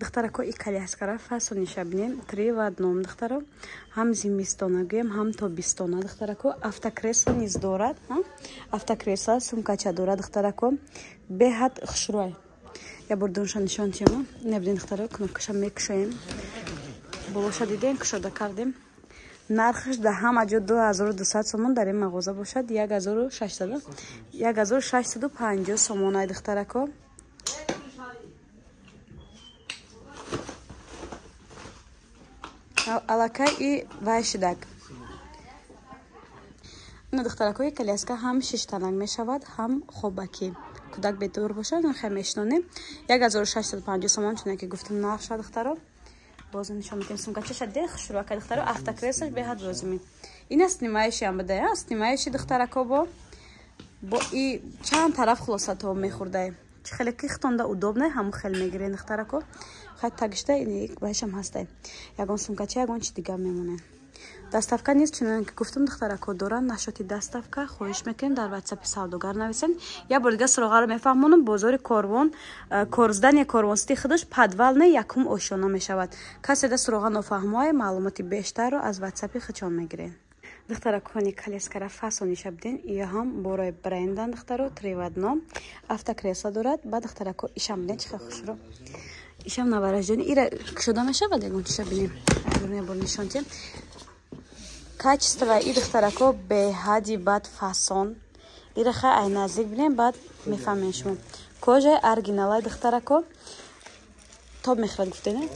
Духтарако, и коляскара фасониша бинем, три в одном, духтаро. Ҳам зимистона гӯем, ҳам тобистона, духтарако. Автокресло низ дорад, автокресло, сумкача дорад, духтарако. Беҳад хушрӯй. Я бор дунша нишон тиём. Небинем, духтаро, кнопкаша мекушоем. Болоша дидем, кушода кардем. Нархаш да ҳама ҷо 2200 сомон, дар ин мағоза бошад 1600, 1650 сомон ай, духтарако. Аллакай и вай шидак. Ина, духтаракои, коляска ҳам шиштанак мешавад, ҳам хобакӣ. Кӯдак бедор бошад, хе мешинонем. 1650 сомон, чуне ки гуфтам, нархша, духтаро. Боз нишон медиҳем сумкачаша, де хушрӯака, духтаро, автокреслаш беҳад лозимӣ. Ина снимающий ам буда, снимающий, духтарако, бо и чанд тараф хулоса то мехӯрдай. Чӣ хеле ки хитонда удобно, ҳамун хел мегирен, духтарако. Хай тагишта ин баишам ҳастай. Ягон сумкача, ягон чи дигар мемонем. Доставка низ, чунон ки гуфтам, духтарако, доранд. Нашоти доставка хоҳиш мекунем, дар ватсапи савдогар нависен. Як бор дига суроғаро мефаҳмонам: бозори Корвон, корздани Корвонсити худаш, подвал не, якум ошёна мешавад. Касе да суроға нофаҳмое, маълумоти бештарро аз ватсапи худшон мегирен. Духтаракони, коляскара фасониша биден, ия ҳам борои брендан, духтаро, три в одном, автокресло дорад. Ба духтарако, ишам биден, чӣ хел хушро. Ишам новорождённый, ира кушода мешавад, ягон чиша бинем. Бор нишон тием. Качество и, духтарако, беҳади бад фасон. Ира хай ай наздик бинем, баъд мефаҳмем шумо. Кожаи оригиналай, духтарако. Тоб мехӯрад, гуфтена?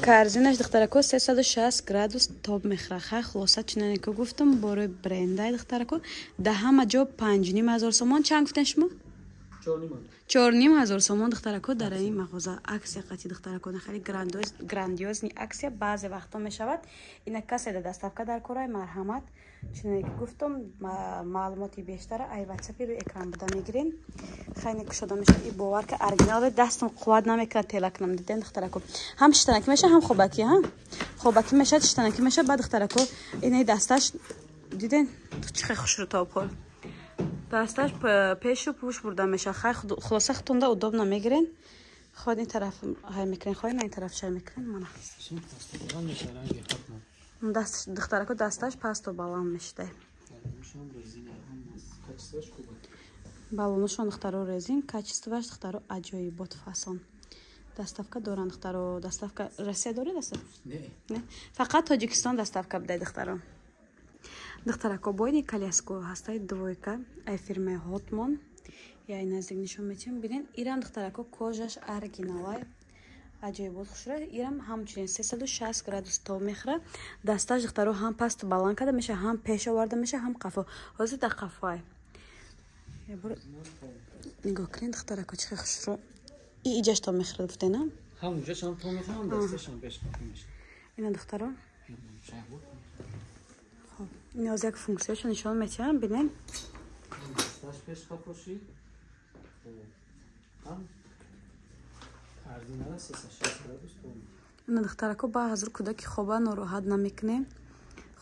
Корзинаш, духтарако, 360 градус тоб мехӯрад. Хай хулоса, чуноне ки гуфтам, борои брендай, духтарако. Да ҳама ҷо 5500 сомон. Чанд гуфтен шумо? 4500 сомон, духтарако, дар ин мағоза акция қати, духтарако, хеле грандиозный акция баъзе вақтҳо мешавад. Ина касе да доставка дар кораи, марҳамат. Чуноне ки гуфтам, маълумоти бештара ай ватсапи рӯи экран буда мегирен. Хайне кушода мешавад. И бовар ки оригинал, дастам қувват намекунад тела кунам. Диден, духтарако, ҳам шиштанакӣ мешавад, ҳам хобакӣ, ҳа, хобакӣ мешавад, шиштанакӣ мешавад. Ба духтарако, инаи дасташ диден, чӣ хел хушрӯ тоб хӯрд. Дасташ пешу пӯш бурда мешавад. Хай хулоса, худтонда удобно мегирен. Хоҳ ин тараф ҳай мекунен, хоҳ ин тараф шай мекунен. Мана, духтарако, дасташ пасту баланд мешидай. Балонашон, духтаро, резин, качествоаш, духтаро, аҷоибот фасон. Доставка доранд, духтаро. Доставка Россия доред, доставка не, фақат Тоҷикистон доставка бидай, духтаро. Духтарако, бойни коляско ҳастай, двойка, ай фирмаи Хотмон. Яй наздик нишон метиҳам, бинен. Ирам, духтарако, кожаш оригиналай, аҷоибот хушра. Ирам ҳамчунин 360 градус тоб мехӯра. Дасташ, духтаро, ҳам пасту баланд карда меша, ҳам пеш оварда меша, ҳам қафо. Ҳозир дар қафоай. Нигоҳ кунед, духтарако, чӣ хел хушро. И иҷаш тоб мехӯрад, гуфтена? Ҳам иҷаш ҳам тоб мехӯрад, ҳам дасташ ҳам пеш қафо мешавад. Ина, духтаро, ин ҳозир як функсияшо нишон метиҳам, бинем. Дасташ пеш қафо шид, ҳам корзинара 360 градус тоб. Ина, духтарако, ба ҳазур кӯдаки хоба нороҳат намекунем.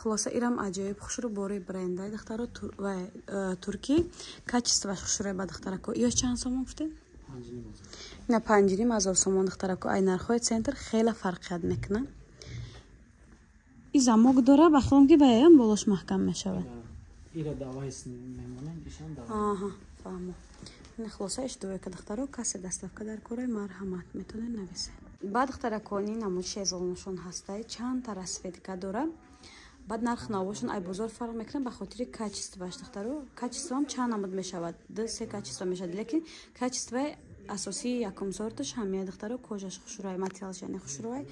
Хулоса, ирам аҷоиб хушрӯ, бораи брендай, духтаро, ва туркӣ, качествоаш хушрӯя. Ба духтарако, ё чанд сомон гуфтем? Ина 5500 сомон, духтарако. Ай нархҳои центр хеле фарқият мекунад. И замок дора, ба хилом ки ваям болош маҳкам мешавад. Ира давай мемонем, ишам давай. Аҳа, фаҳмо. Ина хулоса, иш двойка, духтаро. Касе доставка дар кораи, марҳамат, метавонед нависед. Ба духтаракони намуд шезлонашон ҳастай, чандта расцветка дора. Баъд нарх навошон ай бозор фарқ мекунад ба хотири качествоаш, духтаро. Качествоам чанд намуд мешавад, ду се качество мешавад, лекин качествои асосии якум сорташ ҳамия, духтаро. Кожаш хушрӯай, материалаш яъне хушрӯай,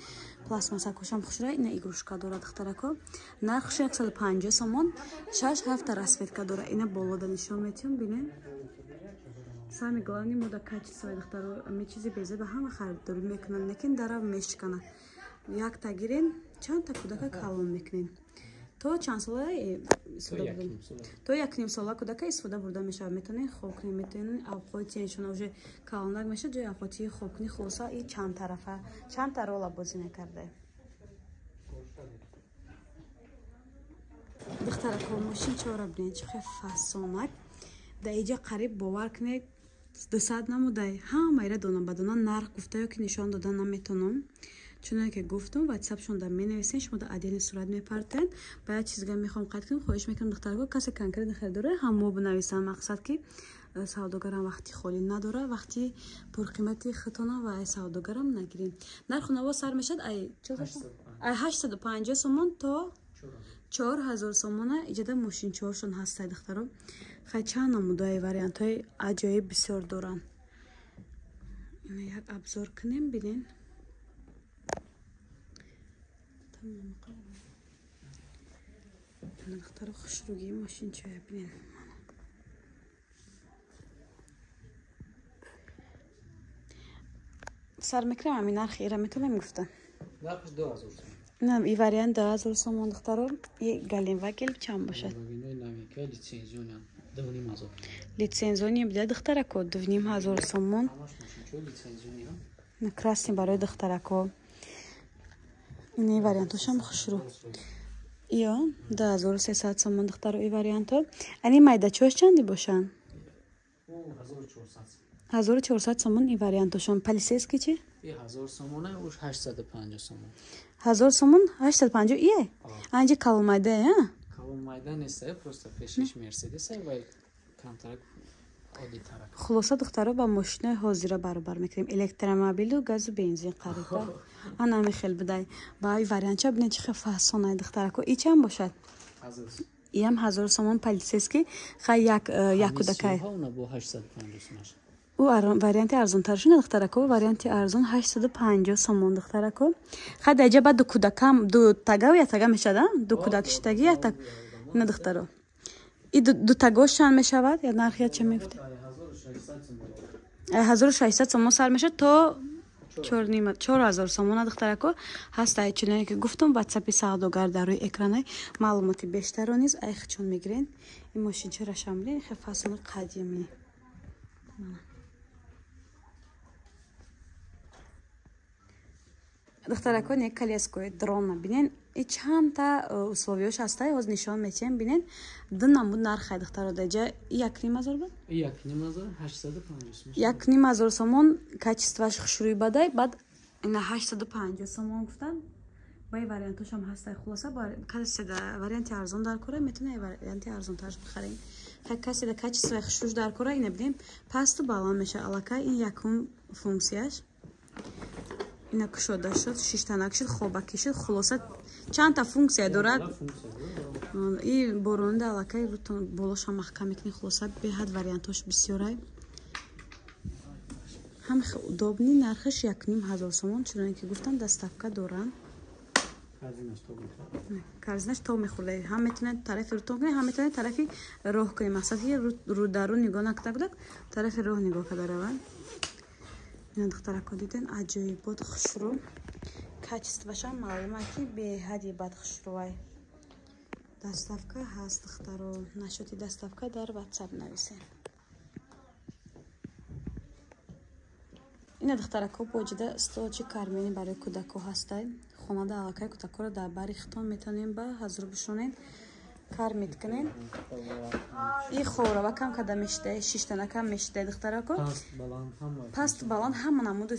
пластмассакошам хушрӯай. Ина игрушка дора, духтарако, нархш 150 сомон, шаш ҳафта расцветка дора. Ина болода нишон метиҳам, бинед. Самое главное мода качество, духтаро. Ами чизи безеба ҳама харидорӣ мекунанд, лекин дара мешиканад. Якта гирен, чандта кӯдака калон мекунед. То чанд сола истифода бурда? То 1,5 сола кӯдака истифода бурда мешавад. Метавонед хоб кунед, метавонед авқоти иншона уже калонак мешавад, ҷои авқоти хоб кунед. Хулоса, и чанд тарафа, чандта рола бозӣ мекарда. Духтарако, мошинчаро бинед, чӣ хел фасонак. Дар иҷа қариб, бовар кунед, 200 намудай. Ҳамаира дона ба дона нарх гуфта ё ки нишон дода наметонам. Чуноне ки гуфтам, ватсапшон да менависен, шумо да отдельный сурат мепартен. Ба як чизга мехоҳам қайд кунам, хоҳиш мекунам духтарҳо, касе конкретно харидора ҳамо бинависанд. Мақсад ки савдогарам вақти холӣ надора, вақти пурқимати хитона ва ай савдогарам нагирем. Нарху наво сар мешад ай 850 сомон то 4000 сомона. Иҷода мошинчаҳошон ҳастай духтаро. Хай чанд намудаи вариантҳои аҷоиб бисёр доранд. Ина як обзор кунем, бинен. Духтаро хушругии мошинчая бинен. Сар мекунем ҳамин нархи ира метавонем гуфта? Нархш 2000 сомон. На, и вариант 2000 сомон духтаро. И галинвагел чанд бошад? Лицензиони буда духтарако 2500 сомон. Красный барои духтарако. Ин вариантошам хушрӯ. Иё 2300 сомон духтаро и варианто. Ани майдачош чанди бошанд? 1400 сомон и вариантошон. Полицейский чи? 1000 сомона, уж 850 сомон. 1000 сомон 850 ие? Анҷи калон майда, а? Калон майда нест, просто пешиш Мерседес ва камтарак оддитарак. Хулоса духтаро ба мошинои ҳозира баробар мекунем. Электромобилу газу бензин қариба. Ана ҳамин хел будай. Ба и вариантча бинед чӣ хел фасонай духтарако. И чанд бошад? Иам 1000 сомон полицейский. Хай як як кӯдакай. Ӯ варианти арзонтаршуна духтарако, варианти арзон 850 сомон духтарако. Хай даҷа баъд ду кӯдакам, ду тагау я тага мешавад, а? Ду кӯдак шитаги я таг. Ина духтаро. И ду тагош чанд мешавад? Я нарх я ча мегуфте? 1600 сомон сар мешавад то 4000 сомона духтарако. Ҳаст чуноне ки гуфтам, ватсапи савдогар дар рӯи экранай маълумоти бештарро низ ай хичон мегирен. Ин мошинчаро шамлин, хел фасони қадимӣ. Духтарако не коляскои дрона бинен. И чандта условиёш ҳастай, ҳоз нишон метиҳем, бинен. Ду намуд нархай духтаро даҷа 1500 буд? 1500 1500 сомон качествоаш хушрӯй бадай, баъд ина 850 сомон гуфтан. Ба и вариантошам ҳастай. Хулоса касе да варианти арзон дар кора метавона варианти арзонтараш бихарем. Хай касе да качествои хушрӯш дар кора ина бинем, пасту баланд мешавад аллакай. Ин якум функсияш. Ина кушода шуд, шиштанак шуд, хобакӣ шуд. Хулоса чандта функсия дорад. И боронда аллакай рутон болошам маҳкам мекунӣ. Хулоса беҳад вариантош бисёрай. Ҳам удобный, нархаш 1500 сомон, чуноне ки гуфтам доставка доранд. Корзинаш то мехӯрда. Ҳам метавонед тарафи рутон кунед, ҳам метавонед тарафи роҳ кунед. Мақсад ки рӯ дар рӯ нигоҳ накунад, тарафи роҳ нигоҳ карда равад. Ина духтарако диден, аҷоибот хушрӯ. Качествоашам маълума ки беҳади бад хушрӯвай. Доставка ҳаст духтаро. Нашоти доставка дар ватсап нависен. Ина духтарако боҷида столчи кармени барои кӯдако ҳастай. Хонада аллакай кӯдакоро дар бари хитон метавонем ба ҳазур бишонед, кормить кунед. И ховрава кам када мешидай, шиштанакам мешидай духтарако. Паст баланд ҳама намуди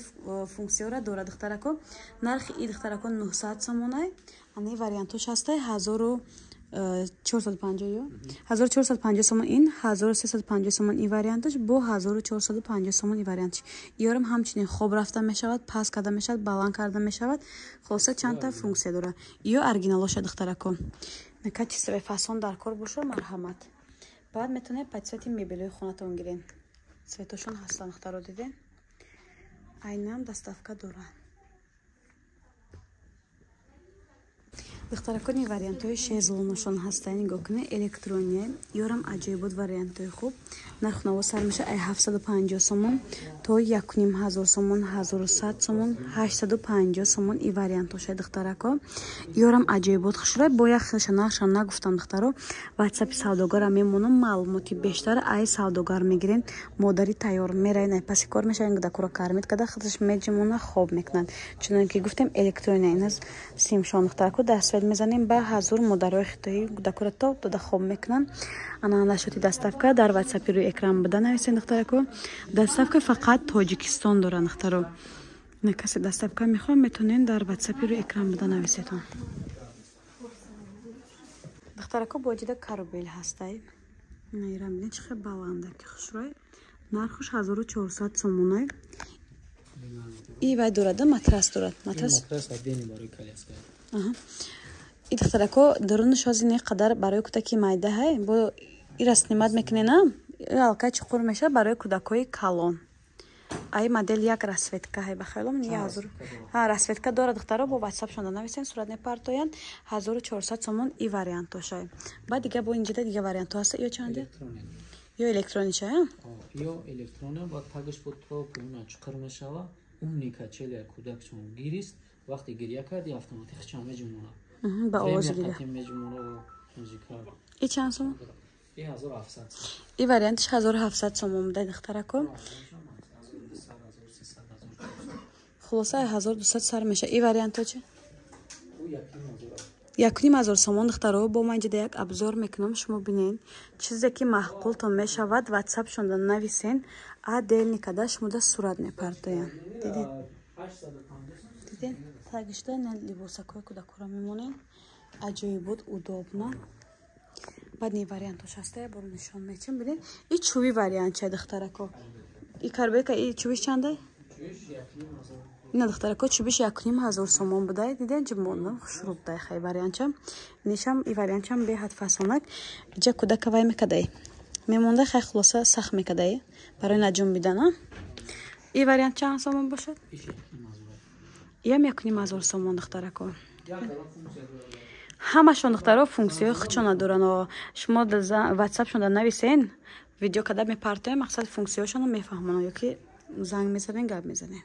функсияро дорад духтарако. Нархи и духтарако 900 сомонай. Ани вариантош ҳастай 1450 ё 1450 сомон ин, 1350 сомон ин варианташ, бо 1450 сомон ин вариантш. Иёрам ҳамчунин хоб рафта мешавад, паст карда мешавад, баланд карда мешавад. Хулоса чандта функсия дорад. Иё оригиналоша духтарако. Качествои фасон дар кор боша, марҳамат. Баъд метавонед по цвети мебелои хонатон гирен. Цветошон ҳастанд духтаро диден. Айнам доставка дорад. Духтаракони вариантҳои шезлонашон ҳастанд, нигоҳ кунед, электрония. Ёрам аҷоибот вариантҳои хуб. Нархнаво сар мешавад ай 750 сомон то 1500 сомон, 1100 сомон, 850 сомон и вариантҳоша духтарако. Ёрам аҷоибот хушрӯй, бо як хелша нархшам нагуфтам духтаро. Ватсапи савдогара мемонам, маълумоти бештар ай савдогар мегирен. Модари тайёр меравен, ай паси кор мешавен, кӯдакоро кормить карда худаш меҷимона хоб мекунад. Чунон ки гуфтем электрония ин аз симшон духтарако дастсвет мезанем ба ҳазур модарои хитоӣ кӯдакоро топ дода хоб мекунанд. Ана нашоти доставка дар ватсапи рӯи рӯи экран буда нависен, духтарако. Доставка фақат Тоҷикистон доранд, духтаро. На касе доставка мехоҳад, метавонед дар ватсапи рӯи экран буда нависетон. Духтарако, бо ҷида колыбель ҳастай. Наира бинед, чӣ хел баланда, ки хушрӯй. Нархуш 1400 сомонай. И вай дорад, матрас дорад, матрас. Матрас отдельный барои коляска. И, духтарако, дарунаш ҳози не қадар барои кӯдаки майда ҳай, бо ира снимать мекунена, алкай чуқур мешавад барои кӯдакҳои калон. Ай модел як расцветка ҳай, ба хаёлам расцветка дорад, духтаро. Бо ватсапшонда нависен, сурат мепартоянд. 1400 сомон и вариантошай. Баъд дига бо инҷида дига вариантҳо ҳаста. Ё чанде? Ё электронича? Ё электрония, баъд тагаш бо то поёна чуқур мешава. Умный качеля, кӯдакшон гирист, вақте гиря карди, автоматик чан меҷумонад. Ба овози гиря. Меҷумонад, музика. И чанд сомон? И 1700. И вариантиш 1700 сомон буда, духтарако. Хулоса, 1200 сар меша. И вариантҳо чи? 1500 сомон, духтаро. Бо ман инҷода як обзор мекунам, шумо бинед. Чизе ки маъқултон мешавад, ватсапшонда нависен, отдельный када шумода сурат мепартоянд. Дидед, дидед, тагишда либосакҳои кӯдакҳоро мемонед. Аҷоибот, удобно. Баъд ни вариантош ҳаста, я боро нишон мечам. Бинед, и чӯби вариант чай, духтарако. И колыбелька, и чӯбиш чанда? Ина, духтарако, чӯбиш 1500 сомон буда. Диден, ҷимон хушрӯ буда. Хай, вариантчам нишам, и вариантчам беҳад фасонак. Иҷа кӯдака вай мекадай, мемонда, хай, хулоса, сахт мекадай барои наҷунбидана. И вариант чанд сомон бошад? Иям 1500 сомон, духтарако. Ҳамашон, духтаро, функсияҳои худшона доранд. Шумо ватсапшонда нависен, видео када мепартоем, мақсад функсияҳошонро мефаҳмонанд, ё ки занг мезанен, гап мезанем.